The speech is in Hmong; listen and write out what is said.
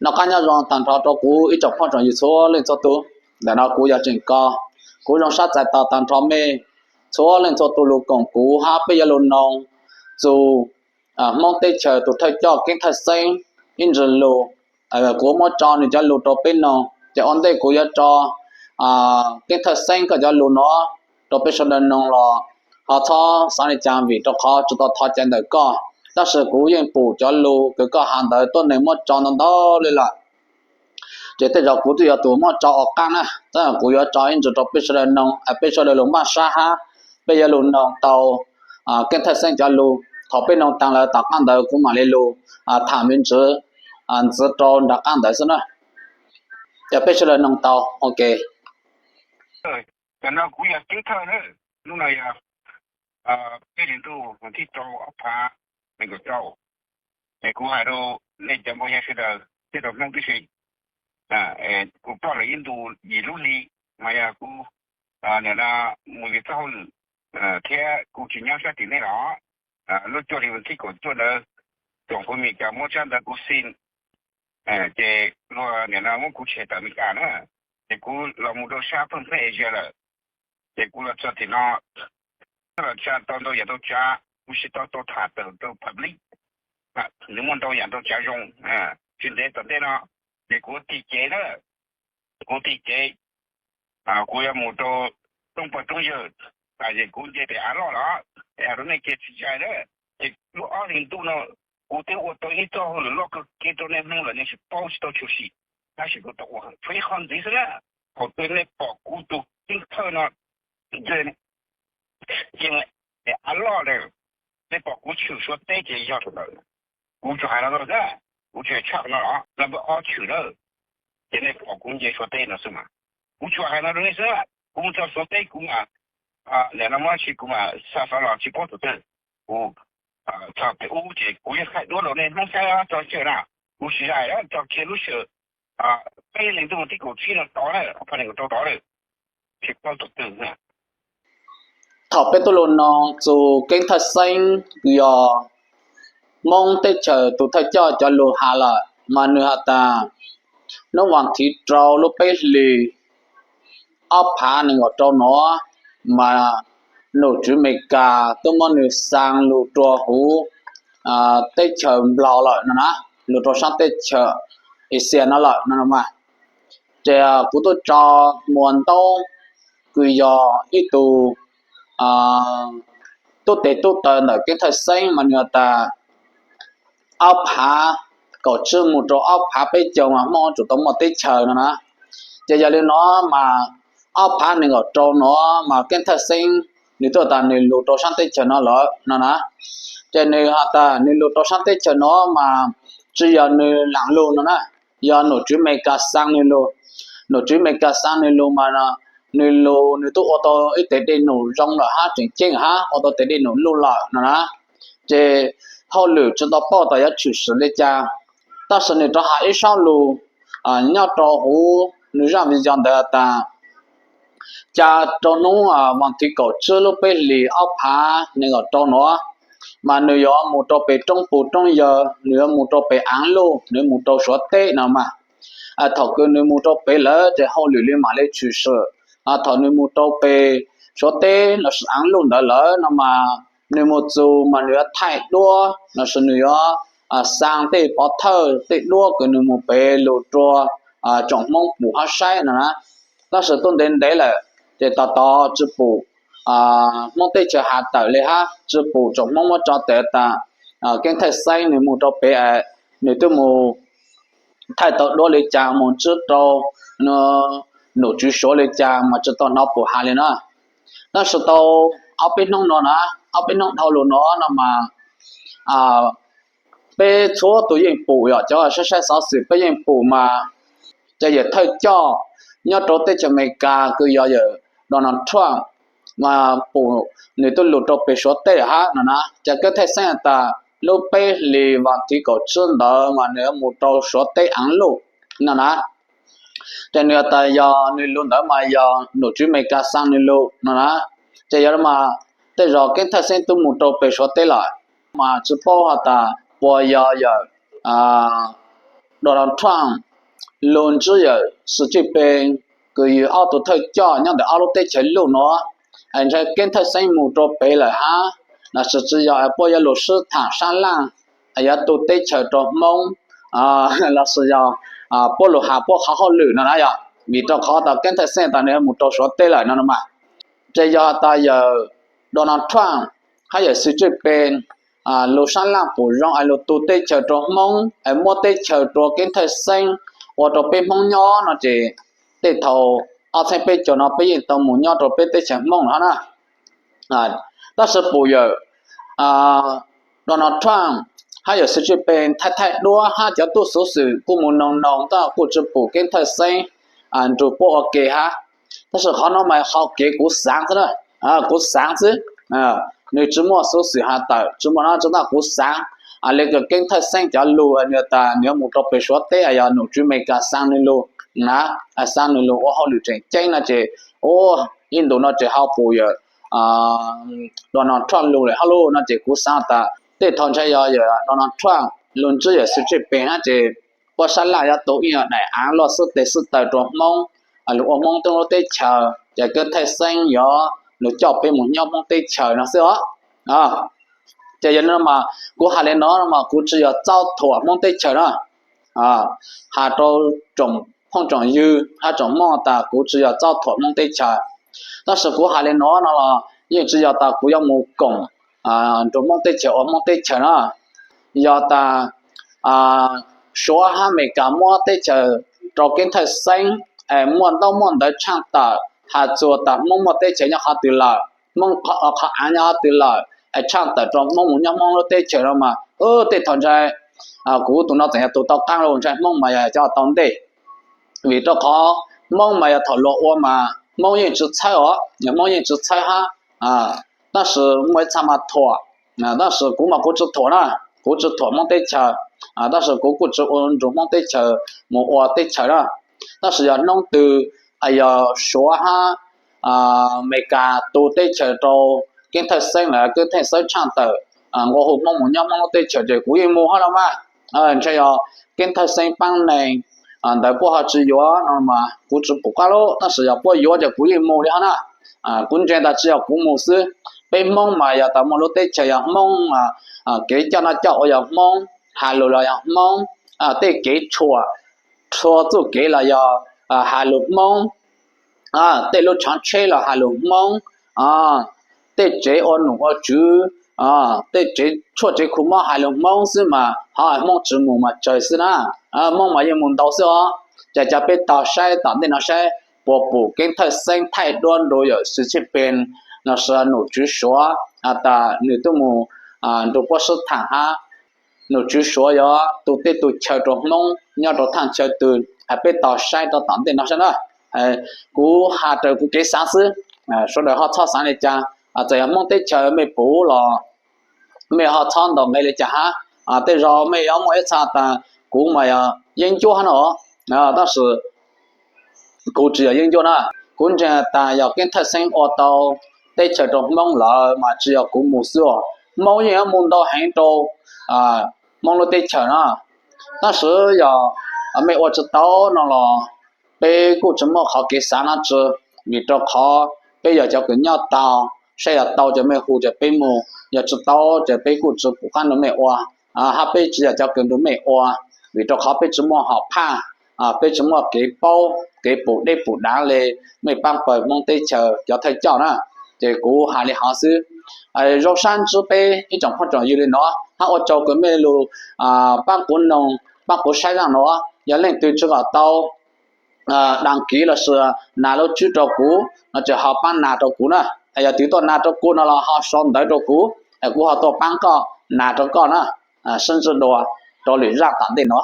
Noj qab nyob zoo tag nrho rau kuv ib tsoom phooj tsoom ywg txhua leej txhua tus. Ntawm no kuv yog Tseem Kos, kuv zoo sab txais tos tag nrho mej txhua leej txhua tus lug koom kuv hab peb yuav lug noog txug Hmoob teb chaws tus thawj coj Keeb Thawj Xeeb ib ntsis lug. Kuv muab tso nwg cov lug rau peb noog, ces ua ntej kuv yuav tso Keeb Thawj Xeeb koj cov lug nuav rau peb sawv daws noog los ho txhob xaav le caag vim rau qhov tsi tau thov cai ntawm koj, tab sis kuv yeej pum cov lug kws koj has ntawd tuab neeg muab tso ntau ntau le lawm. Ces tej zaum kuv twb yuav tus muab tso ua qaab na, tab kuv yuav tso ib ntsis rau peb sawv daws noog, peb sawv daws lug maj sab hab peb yuav lug noog tau Keeb Thawj Xeeb cov lug. Thaum peb noog taag lawm tom qaab ntawd kuv mam le lug tham me ntsis ntxiv rau nraag qaab ntawd xwb na. Ces peb sawv daws noog tau, ok. Tam no kuv yog Keeb Thawj na, hnub no yog peb hlis ntuj vas thib rau ob phav nees nkaum rau. Es kuv has rau nej cov npau yag sawv daws thiab rau Hmoob tib si, kuv ploj lawm ib ntu yim lub hli, mas yog kuv nim no mus yug txoj hauj lwm thiab kuv tsis nyob sab tim nej los lub cuaj hli vas thib kaum cuaj ntawd, tsoom kuv Amelikas muab tsab ntawv kuv xij, ces luag nim no muab kuv tshem tawm Amelikas na, ces kuv los mus rau sab Pheej Pheej Asia lawm. Ces kuv los txog tim no, los tsa tau ntau yam ntau tsav, kuv tsis tau tau tham tawm rau public, nws muaj ntau yam ntau tsav zoo. Tsis ntev tom ntej no, ces kuv tig cev na, kuv tig cev, kuv yuav mus rau roob pog roob yawg, es kuv nce pem av loj los, es rau nej kev tsis zais na, ces lub ob hlis ntuj no kuv twb ua tau ib txoj hauj lwm loj kawg kiag rau nej mloog lawm nej tsis paub tsis tau tshwm sim, tab sis kuv tau ua tshuav ib qho ntxiv xwb na. Thaum twg nej pom kuv tus Keeb Thawj no, ces av loj lawm, nej pom kuv tshwm Suav teb ces yog thaum ntawd. Kuv tsuas hais no xwb, kuv tsis tshaj no los no npawb ob tshwm na, ces nej pom kuv nce Suav teb no xwb mas. Kuv tsuas hais no rau nej xwb, kuv mus txog Suav teb kuv mam, nim no muab sis kuv mam xa xov los tsis paub tus twg. Kuv txog pem ub ces kuv yeej thaij duab rau nej Hmoob saib tso tseg na. Kuv tsis zais tso kiag lub sij hawm peb hlis ntuj vas thib kaum tsib no tod na, ob phav nees nkaum rau tod lawm, tsis paub tus twg na. Thaum peb tub lug noog txug Keeb Thawj Xeeb kws yog Hmoob teb chaws tus thawj coj cov lug has lawm mas nwg has tas, hnub vas thiv rau lub peb hlis ob phav nees nkaum rau nuav mas nom tswv Amelikas tub muab nwg xaa lug rua huv teb chaws Nplog lawm no na, lug rau saab teb chaws Asia no lawm no mas. Ces kuv tub tso Muas Ntaub kws yog ib tug tub tes tub taw ntawm Keeb Thawj Xeeb mas nwg has tas, ob phav kaum tsib mus rau ob phav peb caug mas Hmoob tsum tau muaj teb chaws no na. Ces yog li no mas ob phav nees nkaum rau nuav mas Keeb Thawj Xeeb nwg tuaj tas nwg lug rau saab teb chaws no lawm no na. Ces nwg has tas nwg lug rau saab teb chaws nuav mas tsi yog nwg laam lug no na, yog nom tswv Amelikas xaa nwg lug. Nom tswv Amelikas xaa nwg lug mas nwg lug nwg tub ua tau ib tes dej num zoo lawm hab tseem ceeb hab ua tau tes dej num luj lawm no na. Ces hauj lwm tsi tau paub tas yuav tshwm sim li cas, tab sis nwg rov has ib sab lug nyob rau huv nwg zaaj video ntawd tas, ca rau hnub vas thiv kaum tsib lub peb hlis ob phav nees nkaum rau nuav mas nwg yuav mus rau pem roob pug roob yawg, nwg yuav mus rau pem aav luj, nwg mus rau Suav teb no mas. Thaum kws nwg mus rau pem lawm ces hauj lwm li mam li tshwm sim. Thaum nwg mus rau pem Suav teb lossis aav luj ntawd lawm no mas nwg mus txug mas nwg yuav thaij duab lossis nwg yuav xaa tej pov thawj tej duab kws nwg mus pem lug rua tsoom Hmoob pum hab saib no na. Tab sis tuaj ntev ntev lawm ces tos tos tsi pum Hmoob teb chaws has tawm li hab tsi pum tsoom Hmoob muab tso tas Keeb Thawj Xeeb nwg mus rau pem, nwg twb mus thaij tau duab li cas mus ntsib rau nom tswv Suav li cas mas tsi tau hnov pum has li na. Tab sis tau ob peb hnub no na, ob peb hnub dhau lug no no mas peb txhua tus yeej pum, yog cov saib saib xov xwm peb yeej pum mas cov yawm thawj coj nyob rau teb chaws Amelikas kws yog yawm Donald Trump mas pum nwg twb lug rau pem Suav teb hab no na. Ces Keeb Thawj Xeeb has tas lub peb hlis vas thiv kaum tsib ntawd mas nwg yuav mus rau Suav teb aav luj no na. Ces nwg has tas yog nwg lug ntawd mas yog nom tswv Amelikas xaa nwg lug no na. Ces yog mas tej zaum Keeb Thawj Xeeb twb mus rau pem Suav teb lawm, mas tsi paub has tas puas yog yawm Donald Trump lug ntsib yawm Xi Jinping, kws yog ob tug thawj coj nyob ntawm ob lub teb chaws luj nuav, es ntshai keeb thawj xeeb mus rau pem lawm hab, los sis tsi yog puab yuav lug sib thaam sab laaj, yuav tu teb chaws rua Hmoob, los sis yog puab lug has puab qhov hauj lwm no na yog, vim rau qhov tas keeb thawj xeeb tas nwg mus rau Suav teb lawm no mas. Ces yog tas yawm Donald Trump hab yawm Xi Jinping lug sab laaj pum zoo es lug tu teb chaws rua Hmoob es muab teb chaws rua keeb thawj xeeb ua rau peb Hmoob nyob no ces tej thaus ob txheeb peb caug no peb yeej tau mus nyob rau peb teb chaws Hmoob lawm hab na. Tab sis pum yawm Donald Trump hab yawm Xi Jinping thaij thaij duab hab cov tub xuv xwm kuj mus noog noog tab kuj tsi pum keeb thawj xeeb nrug puab ua ke hab. Tab sis qhov no mas hauv kev kuv xaav xwb, kuv xaav xwb. Nwg tsi muaj xuv xwm has tawm tsi muaj no tsi tab kuv xaav le kws keeb thawj xeeb cov lug nwg tas nwg yuav mus rau pem Suav teb es yog nom tswv Amelikas xaa nwg lug na, xaa nwg lug ua hauj lwm tseem ceeb no ces ua ib ntus no ces ho pum yawm Donald Trump lug lawm hab lauj no ces kuv xaav tas tej thaus ntshai yog yawm Donald Trump lug ntsib yawm Xi Jinping hab ces puab sab laaj yuav tu ib yam daim aav luaj xwb tes xwb taw rua Hmoob, lug ua Hmoob tub lub teb chaws ces keeb thawj xeeb yuav lug coj peb mus nyob Hmoob teb chaws no xwb os. Ces yog le no mas kuv has le no mas kuv tsi yog txob thuam Hmoob teb chaws na, has rau tsoom phooj tsoom ywg hab tsoom Hmoob tas kuv tsi yog txob thuam Hmoob teb chaws. Tab sis kuv has le no no los yeej tsi yog tas kuv yuav mus koom nrug Hmoob teb chaws ua Hmoob teb chaws na. Yog tas Suav hab Amelikas muab teb chaws rau keeb thawj xeeb es muaj ntaub muaj ntawv tshaaj tawm has txug tas Hmoob muaj teb chaws nyob qhov twg lawm, Hmoob qhov aav nyob qhov twg lawm es tshaaj tawm rau Hmoob mus nyob Hmoob lub teb chaws no mas tej thaus ntshai kuv tug no tseem yog tug tau qaab lug, ntshai Hmoob mas yog cov tau ntej. Vim rau qhov Hmoob mas yog thaum luag ua mas Hmoob yeej tsi txhawb os, Hmoob yeej tsi txhawb hab. Tab sis muaj ib txha mas thuam, tab sis kuv mas kuv tsi thuam na, kuv tsi thuam Hmoob teb chaws, tab sis kuv kuj tsi ua nrug Hmoob teb chaws mus ua teb chaws na. Tab sis yog nub twg yog Suav hab Amelikas tu teb chaws rau keeb thawj xeeb lawm keeb thawj xeeb tshaaj tawm nqua hu Hmoob mus nyob Hmoob lub teb chaws ces kuv yeej mus hab los mas. Ntshai yog keeb thawj xeeb paab neeg ntawd puab ho tsi yuav no mas kuv tsi pum qab lub, tab sis yog puab yuav ces kuv yeej mus li hab na. Kuv ntseeg tas tsi yog kuv mus xwb, peb Hmoob mas yog tas muaj lub teb chaws yog Hmoob, kev coj noj coj ua yog Hmoob, has lug los yog Hmoob, tej kev tshuam, txhua txuj kev los yog has lug Hmoob, tej lub tshaav tsheb los has lug Hmoob, tej tsev ua nom ua tswv, tej tsev tshuaj tsev khu mob has lug Hmoob xwb mas ho Hmoob tsi mus mas tsawg xwb na. Hmoob mas yeej mus ntau xwb os. Ces cov peb tau saib tom ntej no saib puas pum keeb thawj xeeb thaij duab nrug yawm Xi Jinping los sis nom tswv Suav tas nwg tub mus nrug puab sib thaam hab nom tswv Suav yuav tu teb tu chaw rau Hmoob nyob rau thaaj chaw twg, peb tau saib rau tom ntej no saib na. Kuv has raws kuv kev xaav xwb, sawv daws ho txhob xaav li cas. Txawm yog Hmoob teb chaws mej pum los mej ho txhob ntaus nqe li cas hab. Tej zaug mej yuav muaj ib txha tas kuv mas yog yeeb ncuab hab no, tab sis kuv tsi yog yeeb ncuab na. Kuv ntseeg tas yog keeb thawj xeeb ua tau teb chaws rau Hmoob lawm mas tsi yog kuv mus xwb os. Hmoob yeej yuav mus ntau heev rau Hmoob lub teb chaws na. Tab sis yog mej ua tsi tau no los peb kuj tsi muaj qhov kev xaav dlaab tsi, vim rau qhov peb yog cov kws nyob tau, saib yog tau ces mej hu ces peb mus, yog tsi tau ces peb kuj tsi pum qab nrug mej ua, hab peb tsi yog cov kws nrug mej ua, vim rau qhov peb tsi muaj hom phaj, peb tsi muaj kev paub kev pum deb pum dav le mej paab pawg Hmoob teb chaws cov thawj coj na. Ces kuv has li hov xwb. Zoo sab ntsib peb ib tsoom phooj tsoom ywg li no, hab ua tsaug kws mej lug paab kuv noog paab kuv saib zaaj no. Yog leej twg tsi kom tau đăng ký los sis nas lub tswb rau kuv no ces ho paab nas rau kuv na. Yog twg tuaj nas rau kuv no los ho sau ntawv rau kuv, kuv ho tuaj paab koj nas rau koj na. Sib ntsib dua rau lwm zaaj tom ntej no.